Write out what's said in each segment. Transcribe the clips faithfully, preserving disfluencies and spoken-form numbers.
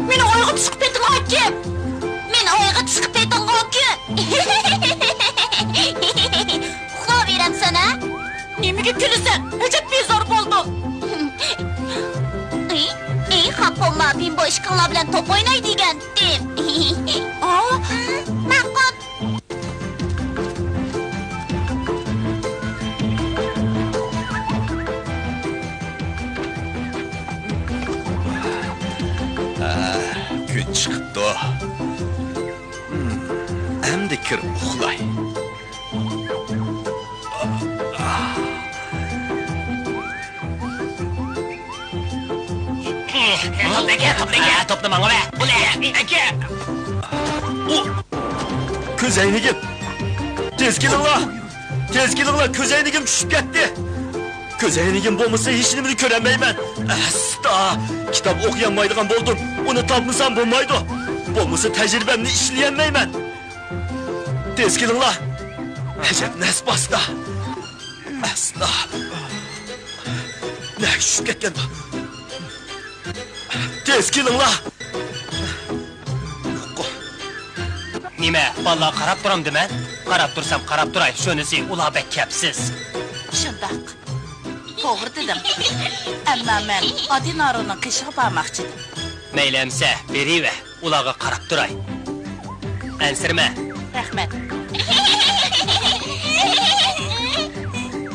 مېنى ئويغا چىقىپ پېتىڭغا كىم؟ مېنى ئويغا چىقىپ پېتىڭغا كىم؟ ئۇخلاۋېرەمسەن ھە؟ نېمىگە كۈلىسەن؟ ئەجەب بىزار بولدۇم. ئى، ئى، خاپا بولما، بىمبو ئىشقىڭلار بىلەن توپ ئويناي دېگەنتىم. ئا، ماقۇل. ئا، كۈن چىقىپتۇ. ھىم، ئەمدى كىر ئۇخلاي. توپنى ماڭا بەر. بۇنى ئەكە. ئۇ، كۆز ئەينىكىم. تېز كېلىڭلار. تېز كېلىڭلار، كۆز ئەينىكىم چۈشۈپ كەتتى. كۆز ئەينىكىم بولمىسا ھېچنېمىنى كۆرەلمەيمەن. ئەستا، كىتاب ئوقۇيالمايدىغان بولدۇم. ئۇنى تاپمىسام بولمايدۇ. بولمىسا تەجرىبەمنى ئىشلىيەلمەيمەن. تېز كېلىڭلار. ئەجەب نەس باستا. ئەستا. نەگە چۈشۈپ كەتكەندۇ؟ تېز كېلىڭلار. يوققۇ. نېمە، بالىلارغا قاراپ تۇرامدىمەن؟ قاراپ تۇرسام قاراپ تۇراي، شۇنىسى ئۇلار بەك كەپسىز. شۇنداق. توغرا دېدىڭ. ئەمما مەن ئادىنارونىڭ قېشىغا بارماقچىدىم. مەيلى ئەمسە، بېرىۋە. ئۇلارغا قاراپ تۇراي. ئەنسىرىمە. رەھمەت.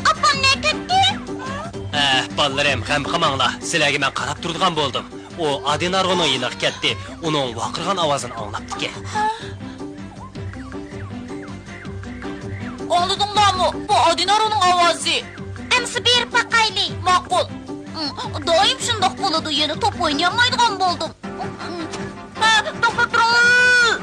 ئاپام نەگە كەتتى؟ ئە، بالىلىرىم، غەم قىلماڭلار. سىلەرگە مەن قاراپ تۇرىدىغان بولدۇم. ئۇ ئادىنارونىڭ يېنىغا كەتتى. ئۇنىڭ ۋارقىرىغان ئاۋازىنى ئاڭلاپتىكەن. ئاڭلىدىڭلارمۇ؟ بۇ ئادىنارونىڭ ئاۋازى. ئەمسە بېرىپ باقايلى. ماقۇل. دائىم شۇنداق بولىدۇ، يەنە توپ ئوينىيالمايدىغان بولدۇم. ھە، توختاپ تۇرۇڭ!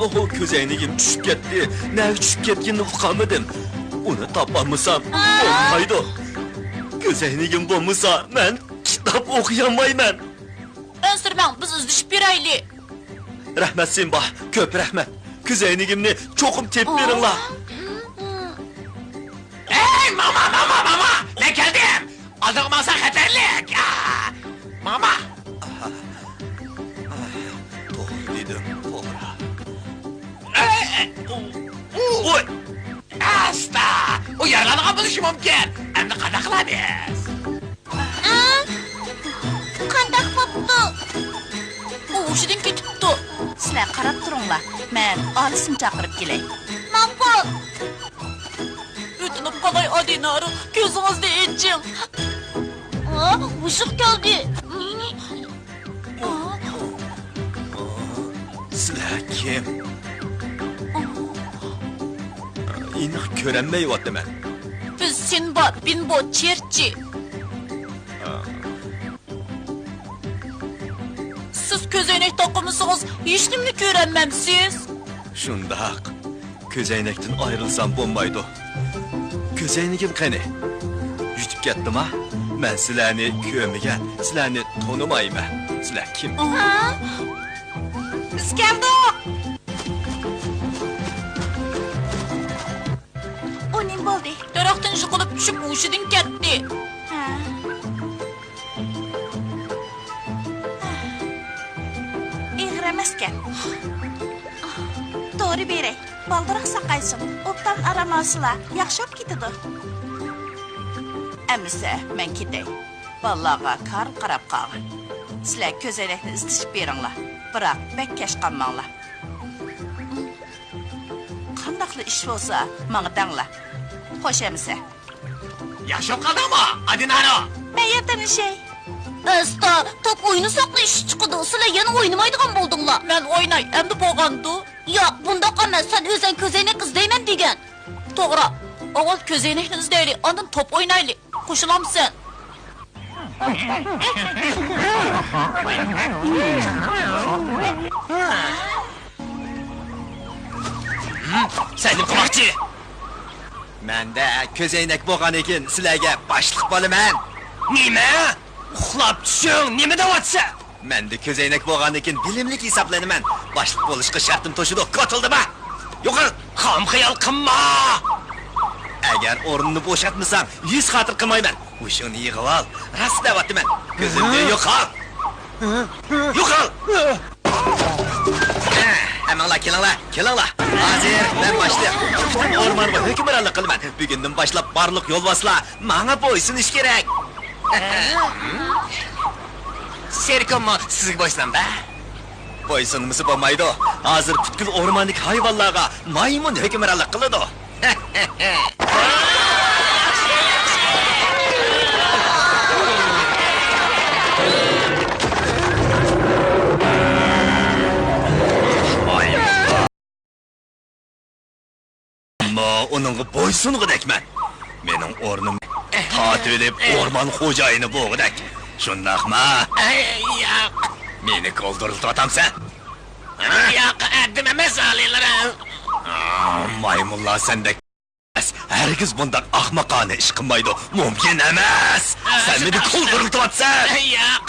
ئوھو، كۆز ئەينىكىم چۈشۈپ كەتتى. نەگە چۈشۈپ كەتكىنىنى ئۇقالمىدىم. ئۇنى تاپالمىسام بولمايدۇ. كۆز ئەينىكىم بولمىسا، مەن كىتاب ئوقۇيالمايمەن. ئەنسىرىمەڭ، بىز ئىزدىشىپ بېرەيلى. رەھمەت، سىمبا، كۆپ رەھمەت. كۆز ئەينىكىمنى چوقۇم تېپىپ بېرىڭلار. ئەي، ماما، ماما، ماما! مەن كەلدىم! ئالدىڭغا ماڭساڭ خەتەرلىك! ئا! ماما! توغرا دېدىم، توغرا. ئەي، ئەي، ئۇ، ئۇ. ئوي! ئاستا! ئۇ يارىلانغان بولۇشى مۇمكىن. ئەمدى قانداق قىلىمىز؟ ئا؟ قانداق بوپتۇ؟ ئۇ ھوشىدىن كېتىپتۇ. سىلەر قاراپ تۇرۇڭلار. مەن ئالىسنى چاقىرىپ كېلەي. ماقۇل. ئۆتۈنۈپ قالاي، ئادىنارو، كۆزىڭىزنى ئېچىڭ. ئا، ھوشىغا كەلدى. ئا؟ سىلەر كىم؟ ئېنىق كۆرەلمەيۋاتىمەن. بىز سىنباد، بىنبو، چېرچى. سىز كۆزەينەك تاقىمىسىڭىز، ھېچنېمىنى كۆرەلمەمسىز؟ شۇنداق. كۆزەينەكتىن ئايرىلسام بولمايدۇ. كۆزەينىكىم قېنى؟ يۈتۈپ كەتتىما؟ مەن سىلەرنى كۆرمىگەن، سىلەرنى تونۇمايمەن. سىلەر كىم؟ ھا؟ بىز كەلدۇق! ئۇ نېمە بولدى؟ دەرەختىن يىقىلىپ چۈشۈپ ھوشىدىن كەتتى. ھا. ئېغىر ئەمەسكەن. دورا بېرەي. بالدۇرراق ساقايسۇن. ئوبدان ئارام ئالسىلا، ياخشى بولۇپ كېتىدۇ. ئەمىسە، مەن كېتەي. بالىلارغا كارىل قاراپ قالغىن. سىلەر كۆزەينەكنى ئىزدىشىپ بېرىڭلار. بىراق، بەك كەچ قالماڭلار. قانداقلا ئىش بولسا، ماڭا دەڭلار. خوش ئەمىسە. ياخشى بولۇپ قالدىڭمۇ، ئادىنارو؟ مەن ياردەملىشەي. ئەستا، توپ ئوينىساقلا ئىش چىقىدۇ. سىلەر يەنە ئوينىمايدىغان بولدۇڭلار. مەن ئويناي، ئەمدى بولغاندۇ. ياق، بۇنداق ئەمەس، سەن ئۆزۈڭ كۆزەينەك ئىزدەيمەن دېگەن. توغرا، ئاۋۋال كۆزەينەكنى ئىزدەيلى، ئاندىن توپ ئوينايلى. قوشۇلامسەن؟ سەن نېمە قىلماقچى؟ مەندە كۆزەينەك بولغاندىكىن سىلەرگە باشلىق بولىمەن. نېمە؟ ئۇخلاپ چۈشۈڭ، نېمە دەۋاتىسەن؟ مەندە كۆزەينەك بولغاندىكىن بىلىملىك ھېسابلىنىمەن. باشلىق بولۇشقا شەرتىم توشىدۇ، كوتۇلدىما! يوقال! خام خىيال قىلما! ئەگەر ئورنۇمنى بوشاتمىساڭ، ھېس خاتىرە قىلمايمەن. ھوشۇڭنى يىغىۋال، راست دەۋاتىمەن. كۆزۈمدىن يوقال! يوقال! ھەممىڭلار كېلىڭلار، كېلىڭلار! ھازىر مەن باشلىق، پۈتۈن ئورمانغا ھۆكۈمرانلىق قىلىمەن. بۈگۈندىن باشلاپ بارلىق يولۋاسلار ماڭا بويسۇنۇش كېرەك. سېركوممۇ سىزگە بويسۇنامدا؟ بويسۇنمىسا بولمايدۇ. ھازىر پۈتكۈل ئورماندىكى ھايۋانلارغا مايمۇن ھۆكۈمرانلىق قىلىدۇ. ئەمما ئۇنىڭغا بويسۇنغۇدەكمەن. مېنىڭ ئورنۇم تارتىۋېلىپ ئورمان خوجايىنى بولغۇدەك. شۇنداقمۇ؟ ئەي، ياق. مېنى كولدۇرلىتىۋاتامسەن؟ ياق، ھەددىم ئەمەس، ئالىيلىرى. ئا، مايمۇنلار سەندەك ئەمەس. ھەرگىز بۇنداق ئەخمىقانە ئىش قىلمايدۇ. مۇمكىن ئەمەس. ئا، سەن مېنى شۇنداق، شۇنداق. كولدۇرلىتىۋاتىسەن. ئەي، ياق.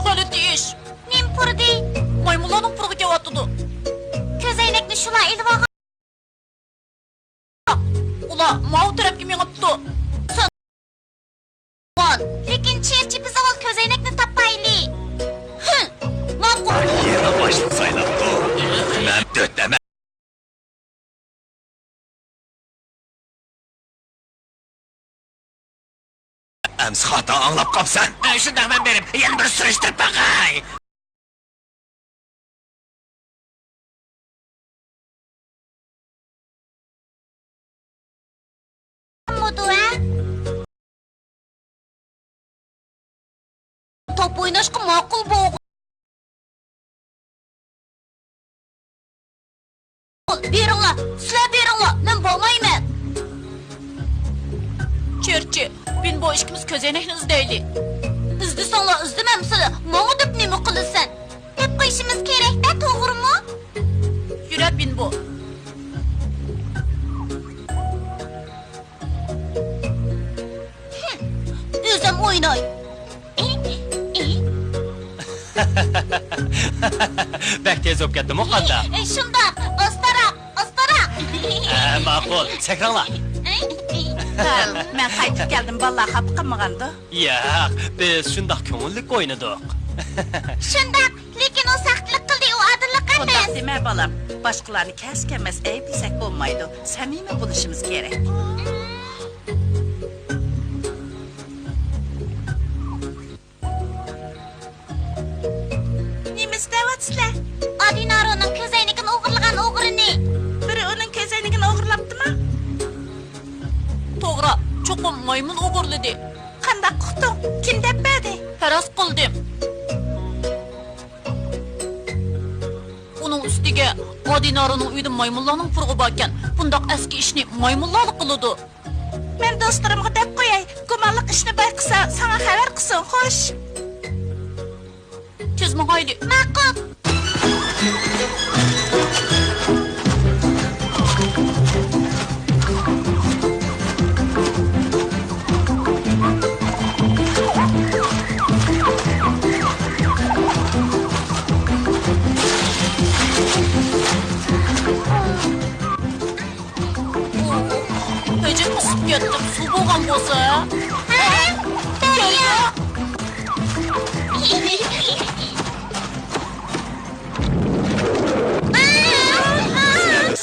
غەلىتە ئىش. نېمە پۇرىدى؟ مايمۇنلارنىڭ پۇرىقى كېلىۋاتىدۇ. كۆزەينەكنى شۇلار ئېلىۋالغان. ئۇلار ماۋۇ تەرەپكە مېڭىپتۇ. لېكىن چېرچى، بىز ئاۋۋال كۆزەينەكنى تاپايلى. ھىم، ماقۇل. يەنە باشلىق سايلاپتۇ. مەن دۆت ئەمەس. ئەمسە خاتا ئاڭلاپ قاپسەن. ئە، شۇنداق، مەن بېرىپ يەنە بىر سۈرۈشتۈرۈپ باقاي. توپ ئويناشقا ماقۇل بولغان. بېرىڭلار، سىلەر بېرىڭلار، مەن بارمايمەن. چېرچى، بىنبو ئىككىمىز كۆزەينەكنى ئىزدەيلى. ئىزدىسەڭلار ئىزدىمەمسىلەر، ماڭا دەپ نېمە قىلىسەن؟ دەپ قويۇشىمىز كېرەك-دە، توغرىمۇ؟ يۈرە، بىنبو. ئۆزۈم ئويناي. بەك تېز بولۇپ كەتتىمۇ قانداق؟ شۇنداق، ئاستىراق، ئاستىراق. ھە، ماقۇل، سەكرەڭلار. مەن قايتىپ كەلدىم، بالىلار خاپا قىلمىغاندۇ؟ ياق، بىز شۇنداق كۆڭۈللۈك ئوينىدۇق. شۇنداق، لېكىن ئۇ ساختىلىق قىلدى، ئۇ ئادىللىق ئەمەس. ئۇنداق دېمە، بالام. باشقىلارنى كەس-كەمەس ئەيىبلىسەك بولمايدۇ. سەمىمىي بولۇشىمىز كېرەك. نېمە ئىزدەۋاتىسىلەر؟ ئادىنارونىڭ كۆزەينىكىنى ئوغرىلىغان ئوغرىنى. بىرى ئۇنىڭ كۆزەينىكىنى ئوغرىلاپتىما؟ توغرا، چوقۇم مايمۇن ئوغرىلىدى. بەك ئۇقتۇڭ. كىم دەپ بەردى؟ پەرەز قىلدىم. ئۇنىڭ ئۈستىگە ئادىنارونىڭ ئۆيىدە مايمۇنلارنىڭ پۇرىقى باركەن. بۇنداق ئەسكى ئىشنى مايمۇنلارلا قىلىدۇ. مەن دوستلىرىمغا دەپ قوياي، گۇمانلىق ئىشنى بايقىسا، ساڭا خەۋەر قىلسۇن، خوش. تېز ماڭايلى. ماقۇل. ئەجەب قىزىپ كەتتىم، سۇ بولغان بولسا. ھە؟ دەريا.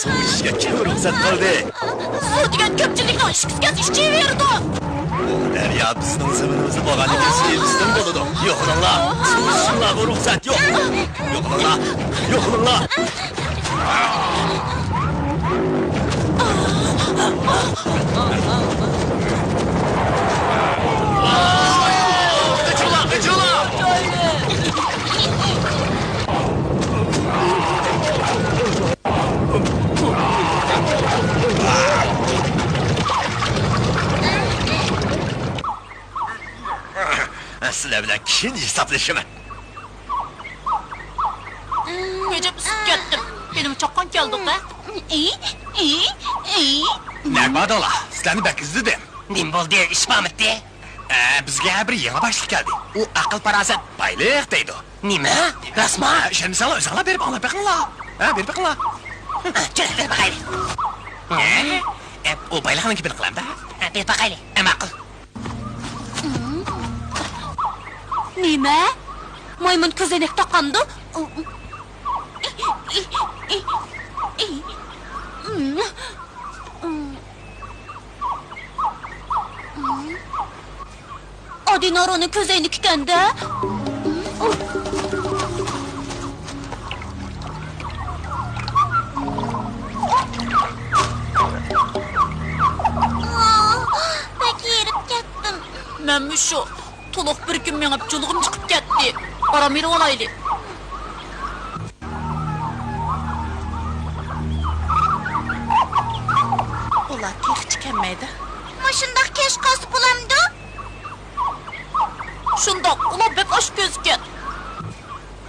سۇ ئىچىشكە كىم رۇخسەت قىلدى؟ سۇ دېگەن كۆپچىلىكنىڭ ئىچكۈسى كەلسە ئىچىۋېرىدۇ. بۇ دەريا بىزنىڭ زېمىنىمىزدا بولغاندىن كېيىن سۈيى بىزدىن بولىدۇ. يوقىلىڭلار، سۇ ئىچىشىڭلارغا رۇخسەت يوق. يوقىلىڭلار، يوقىلىڭلار. سىلەر بىلەن كېيىن ھېسابلىشىمەن. ئەجەب ئىسسىپ كەتتىم. بېلىم چاققان كەلدۇق-ھە. ئى، ئى، ئى. نەگە باردىڭلار؟ سىلەرنى بەك ئىزدىدىم. نېمە بولدى؟ ئىش بارمىتى؟ ئە، بىزگە بىر يېڭى باشلىق كەلدى. ئۇ ئەقىل-پاراسەت بايلىق دەيدۇ. نېمە؟ راستمۇ؟ ھە، ئىشەنمىسەڭلار ئۆزۈڭلار بېرىپ ئاڭلاپ بېقىڭلار. ھە، بېرىپ بېقىڭلار. ھە، كېلىڭ، بېرىپ باقايلى. ھە؟ ئە، ئۇ بايلىقنىڭ گېپىنى قىلامدا. ھە، بېرىپ باقايلى. ئە، ماقۇل. نېمە؟ مايمۇن كۆزەينەك تاقامدۇ؟ ئادىنارونىڭ كۆزەينىكىكەن-دە. بەك ھېرىپ كەتتىم. مەنمۇ شۇ. تولۇق بىر كۈن مېڭىپ، جۇلغىم چىقىپ كەتتى. ئارام ئېلىۋالايلى. ئۇلار تېخىچە كەلمەيدۇ. مۇشۇنداق كەچ قالسا بولامدۇ؟ شۇنداق، ئۇلار بەك ئاچكۆزكەن.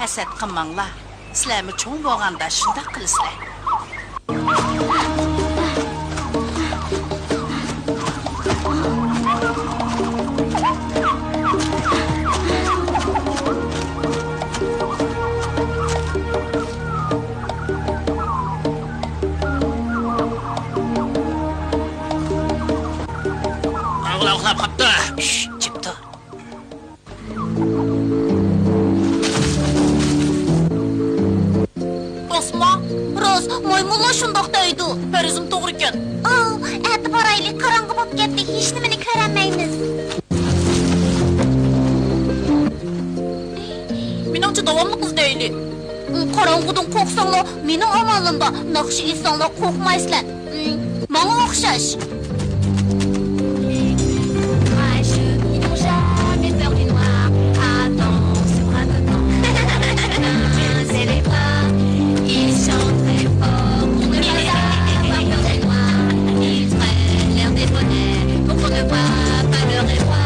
ھەسەت قىلماڭلار، سىلەرمۇ چوڭ بولغاندا شۇنداق قىلىسىلەر. ئاغلا ئۇخلاپ قاپتۇ. شش، جىپ تۇر. راستما؟ راست، مايمۇنلار شۇنداق دەيدۇ. پەرىزىم توغرىكەن. ئاۋۇ، ئەتە بارايلى، قاراڭغۇ بوپ كەتتى، ھېچنېمىنى كۆرەلمەيمىز. مېنىڭچە داۋاملىق ئىزدەيلى. قاراڭغۇدىن قورقساڭلار، مېنىڭ ئامالىم بار، ناخشا ئېيتساڭلار قورقمايسىلەر. ماڭا ئوخشاش. Courageux qui n'ont jamais peur du noir, avancent bravement. Baissez les bras, ils chantent très fort pour ne pas avoir peur du noir. Ils traînent l'air des bonnets pour qu'on ne voit pas leur effroi.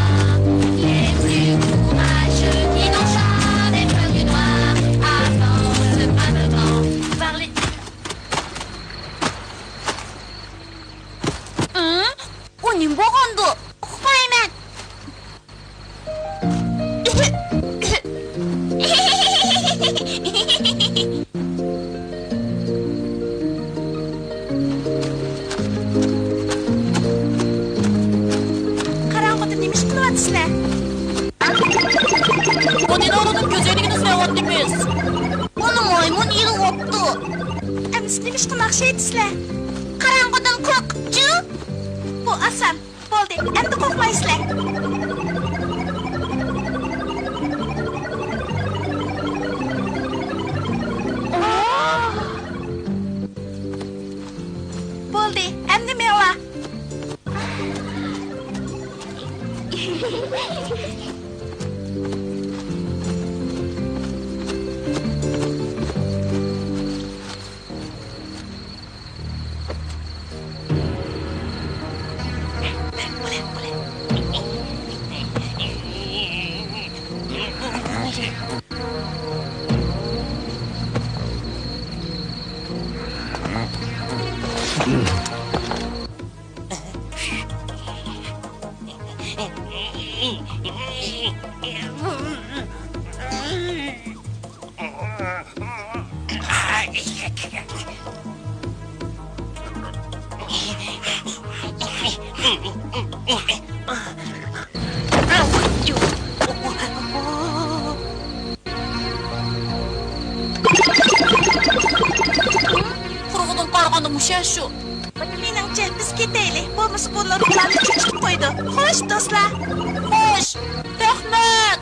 Les plus courageux qui n'ont jamais peur du noir, avancent bravement. Parlez. ئۇ نېمە بولغاندۇ؟ ئۇقمايمەن. قاراڭغۇدا نېمە ئىش قىلىۋاتىسىلەر؟ ئۇ دىنارۇنىڭ كۆزەينىكىنى ئىزدەۋاتىمىز. ئۇنى مايمۇن ئېلىۋاپتۇ. ئەمىسە نېمە ئىشقا ناخشا ئېيتىسىلەر؟ قاراڭغۇدىن قورقۇپچۇ؟ بۇ ئاسان. بولدى، ئەمدى قورقمايسىلەر. بولدى، ئەمدى مېڭىڭلار. قۇرۇقىدىن قارىغاندا مۇشۇ شۇ. مېنىڭچە، بىز كېتەيلى، بولمىسا بۇلار ئۇلارنى چۆچۈتۈپ قويىدۇ. خوش، دوستلار. خوش. رەھمەت.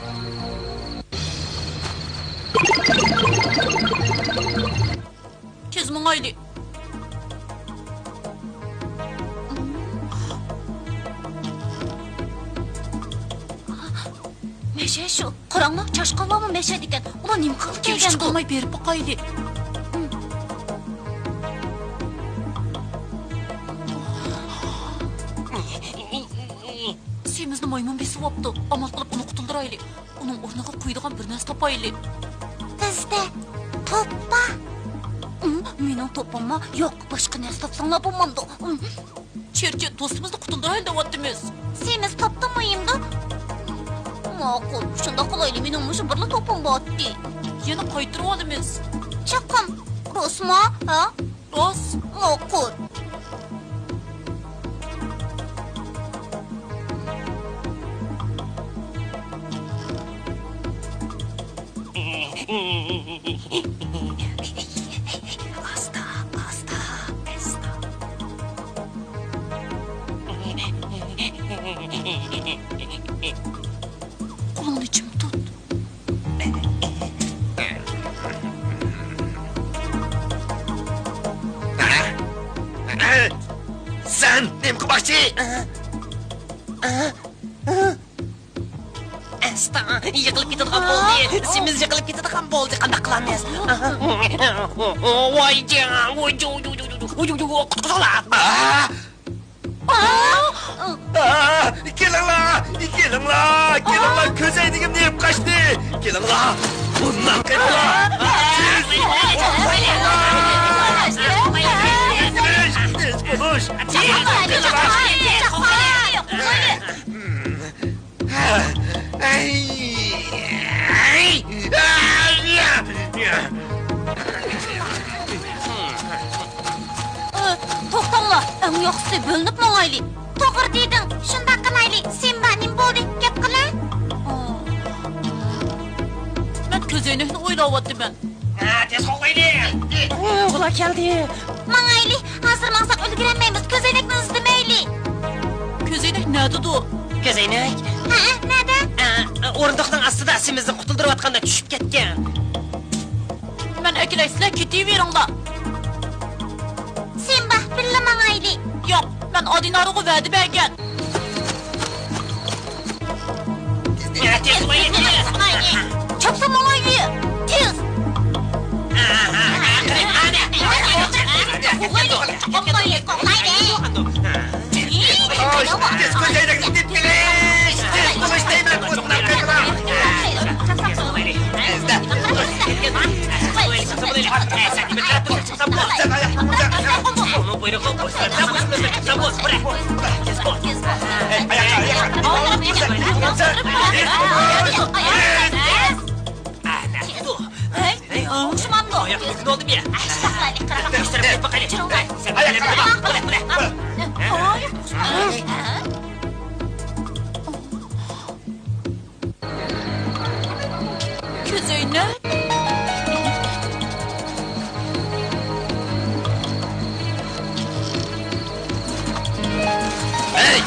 تېز ماڭايلى. مەشە شۇ. قاراڭلار، چاشقانلارمۇ مەشەدىكەن. ئۇلار نېمە قىلىپ كەلگەندۇ؟ كەچ قىلماي بېرىپ باقايلى. سېمىزنى مايمۇن بېسىۋاپتۇ. ئامال قىلىپ ئۇنى قۇتۇلدۇرايلى. ئۇنىڭ ئورنىغا قۇيىدىغان بىر نەرسە تاپايلى. بىزدە توپ بار. ئۇم، مېنىڭ توپۇممۇ يوق. باشقا نەرسە تاپساڭلار بولمامدۇ؟ ئۇم. چېرچى، دوستىمىزنى قۇتۇلدۇرايلى دەۋاتىمىز. سېمىز توپتىن مۇھىمدۇ؟ ماقۇل، شۇنداق قىلايلى، مېنىڭ مۇشۇ بىرلا توپۇم بارتتى. يەنە قايتۇرۇۋالىمىز. چوقۇم. راستمۇ؟ ھە؟ راست. ماقۇل. ئاستا، ئاستا، ئاستا. قولۇڭنى چىڭ تۇت. سەن نېمە قىلماقچى؟ ئاستا، يىقىلىپ كېتىدىغان بولدى. سېمىز يىقىلىپ كېتىدىغان بولدى. قانداق قىلىمىز؟ ۋاي جان، ۋاي جۇ، ۋاي جۇ، ۋاي جۇ، ۋاي جۇ، ۋاي جۇ، قۇتقۇزۇڭلار. ئا! ئا! ئا! كېلىڭلار، كېلىڭلار، كېلىڭلار، كۆزەينىكىمنى يەپ قاچتى. كېلىڭلار، بۇنداق قىلىڭلار. تېز، تېز بولۇش. ئى، توختاڭلار، ئەڭ ياخشىسى بۆلۈنۈپ ماڭايلى. توغرا دېدىڭ، شۇنداق قىلايلى. سىمبا، نېمە بولدى؟ گەپ قىلە. مەن كۆزەينەكنى ئويلاۋاتىمەن. ھە، تېز قوغلايلى. ئۇلار كەلدى. ماڭايلى، ھازىر ماڭساق ئۈلگۈرەلمەيمىز، كۆزەينەكنى ئىزدىمەيلى. كۆزەينەك نەدىدۇ؟ كۆزەينەك؟ ھەئە، نەدە؟ ئە، ئورۇندۇقنىڭ ئاستىدا، سېمىزنى قۇتۇلدۇرۇۋاتقاندا چۈشۈپ كەتكەن. مەن ئەكېلەي، سىلەر كېتىۋېرىڭلار. سىمبا، بىللە ماڭايلى. ياق، مەن ئادىنارغا ۋەدە بەرگەن. تېز بولۇڭ، تېز. چاپسان ماڭايلى، تېز. قوغلايلى، قوغلايلى. تېز، تېز، كۆزەينەكنى تېپىپ كېلىش. تېز بولۇش دەيمەن، ئۇنداق قىلىڭلار. تېز، تېز. كۆزەينەك. ھەي!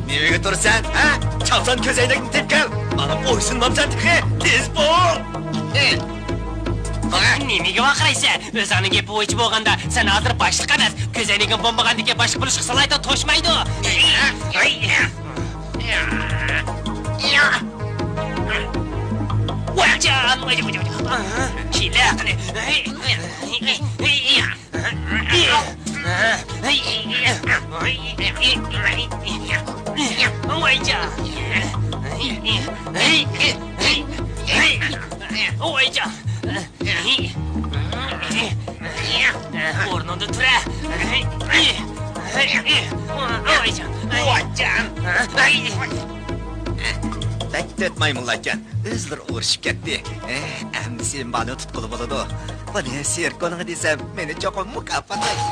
نېمىگە تۇرىسەن، ھە؟ چاپسان كۆزەينەكنى تېپىپ كەل! ماڭا بويسۇنمامسەن تېخى! تېز بول! نېمىگە ۋارقىرايسەن؟ ئۆزۈڭنىڭ گېپى بويىچە بولغاندا، سەن ھازىر باشلىق ئەمەس، كۆزەينىكىڭ بولمىغاندىكىن باشقا بولۇشقا سالاھىيىتىڭ توشمايدۇ. كېلە قېنى. ۋايجان. ۋايجان. ئورنۇڭدىن تۇرە. ۋايجان. ۋايجان. بەك تۆت مايمۇنلاركەن. ئۆزلىرى ئۇرۇشۇپ كەتتى. ئەمدى سىمبانى تۇتقىلى بولىدۇ. بۇنى سېرىكونىڭغا دېسەم، مېنى چوقۇم مۇكاپاتلايدۇ.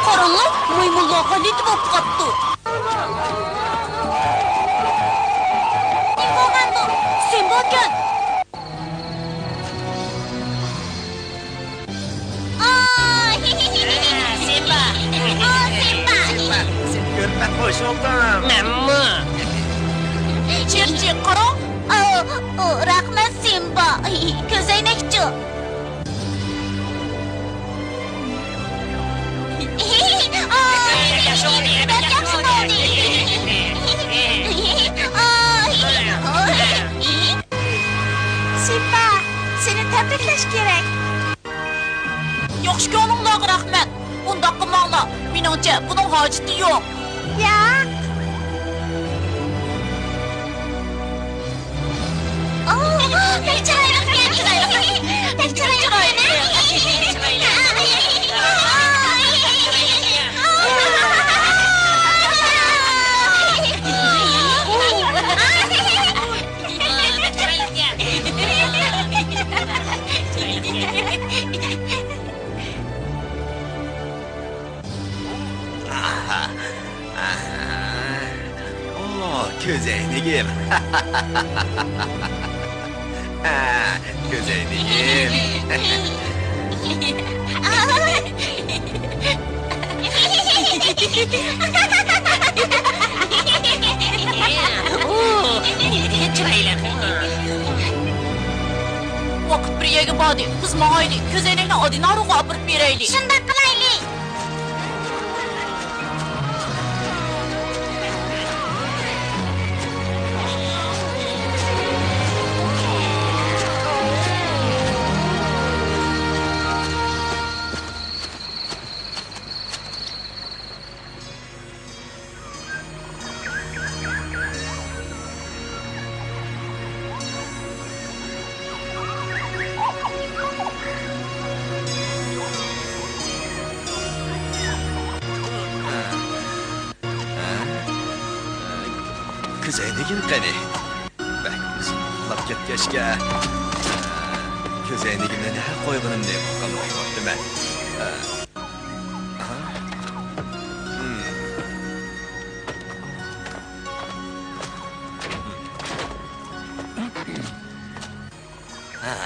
قاراڭلار، مايمۇنلار غەلىتە بولۇپ قاپتۇ. نېمە بولغاندۇ؟ سىمباكەن. ئاي! سىمبا! ئو، سىمبا! سىمبا، سېنى كۆرۈپ بەك خۇش بولدۇم. مەنمۇ. چىرچى، قاراڭ. ئو، ئو، رەھمەت، سىمبا. كۆزەينەكچۇ؟ سىمبا، سېنى تەبرىكلەش كېرەك. ياخشى كۆڭلۈڭلارغا رەھمەت. ئۇنداق قىلماڭلار. مېنىڭچە، بۇنىڭ ھاجىتى يوق. ياق. ئوو، بەك چىرايلىقكەن. بەك چىرايلىقكەن. ئاھا. ئاھا. ئو، كۆزەينىكىم. ھە، كۆزەينىكىم. ئو، نېمىدېگەن چىرايلىق. ۋاقىت بىر يەرگە باردى. بىز ماڭايلى. كۆزەينەكنى ئادىنارۇغا ئاپىرىپ بېرەيلى. شۇنداق قىلايلى. كۆزەينىكىم قېنى؟ بەك ئۇزۇن ئۇخلاپ كەتكەچكە، كۆزەينىكىمنى نەگە قويغىنىمنى ئۇققان بولۇۋاپتىمەن. ھە،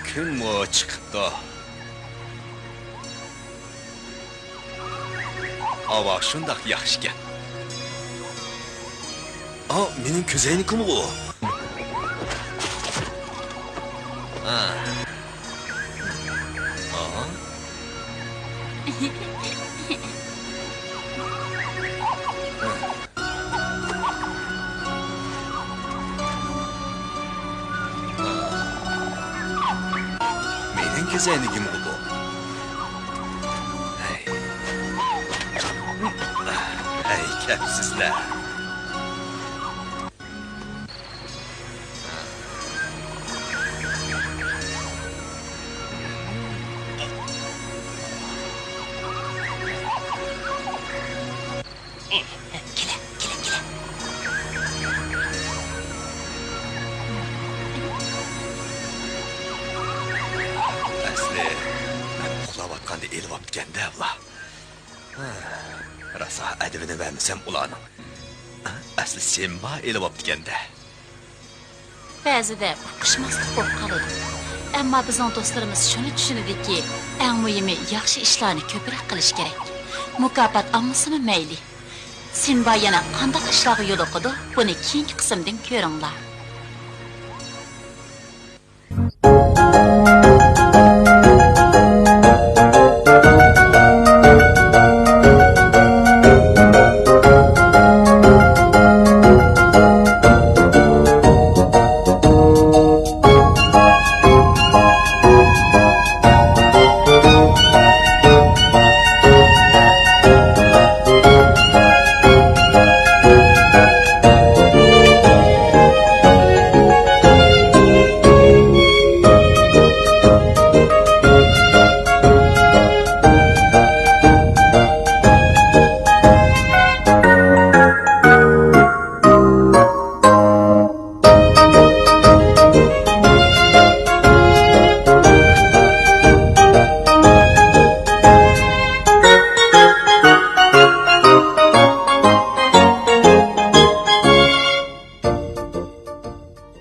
كۈنمۇ چىقىپتۇ. ھاۋا شۇنداق ياخشىكەن. ئا، مېنىڭ كۆزەينىكىمغۇ. ئا. ئا. مېنىڭ كۆزەينىكىمغۇ بۇ. ھەي. ھەي، كەپسىزلەر. كېلە، كېلە، كېلە. ئېلىۋاپتىكەن-دە، ئابلا. ھە، راسا ئەدىپىنى بەرمىسەم ئۇلارنىڭ. ھە، ئەسلى سىمبا ئېلىۋاپتىكەن-دە. بەزىدە ئۇقۇشماسلىق بولۇپ قالىدۇ. ئەمما بىزنىڭ دوستلىرىمىز شۇنى چۈشىنىدۇكى، ئەڭ مۇھىمى ياخشى ئىشلارنى كۆپرەك قىلىش كېرەك. مۇكاپات ئالمىسىمۇ مەيلى. سىمبا يەنە قانداق ئىشلارغا يولۇقىدۇ، بۇنى كېيىنكى قىسىمدىن كۆرۈڭلار.